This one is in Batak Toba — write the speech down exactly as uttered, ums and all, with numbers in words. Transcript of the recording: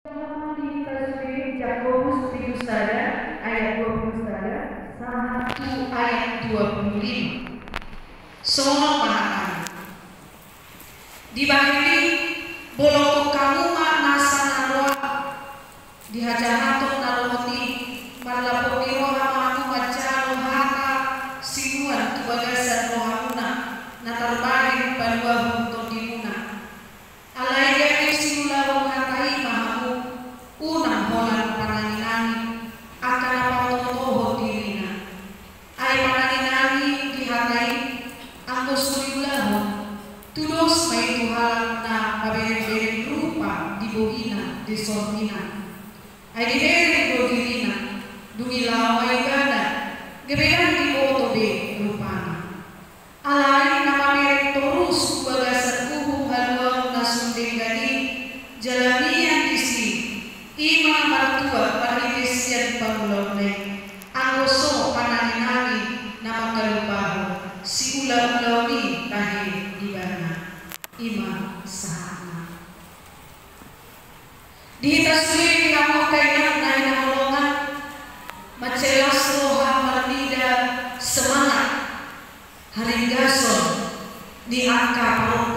Di Jakobus pitu sada ayat dua puluh sada sahat tu ayat dua puluh lima. Songon on ma hatana. Dibahen i, bolongkon hamu ma nasa na roa di hajahaton na lohot i, marlapor ni roha ma hamu manjalo hata sinuan tu bagasan rohamuna, na tarbahen paluahon tondimuna. Alai gabe siulahon hata i ma hamu, unang holan pananginangi angka na paototohon dirina. Ai pananginangi di hata i, anggo so diulahon, tudos ma i tu halak na maberengbereng rupa di bohina di sorgina. Ai dibereng do dirina, dung i laho ma ibana, gabe ndang diboto be rupana. Alai na mamereng torus tu bagasan uhum haluaon na sun denggan i, jala mian disi, i ma na martua marhite sian pangulaonna i, anggo so pananginangi na mangkalupahon siulaulaon i tahe ibana. I ma sahatna. Di hita sude di hamu angka inang na hinaholongan, mansai las roha marnida semangat haringgason ni angka parompu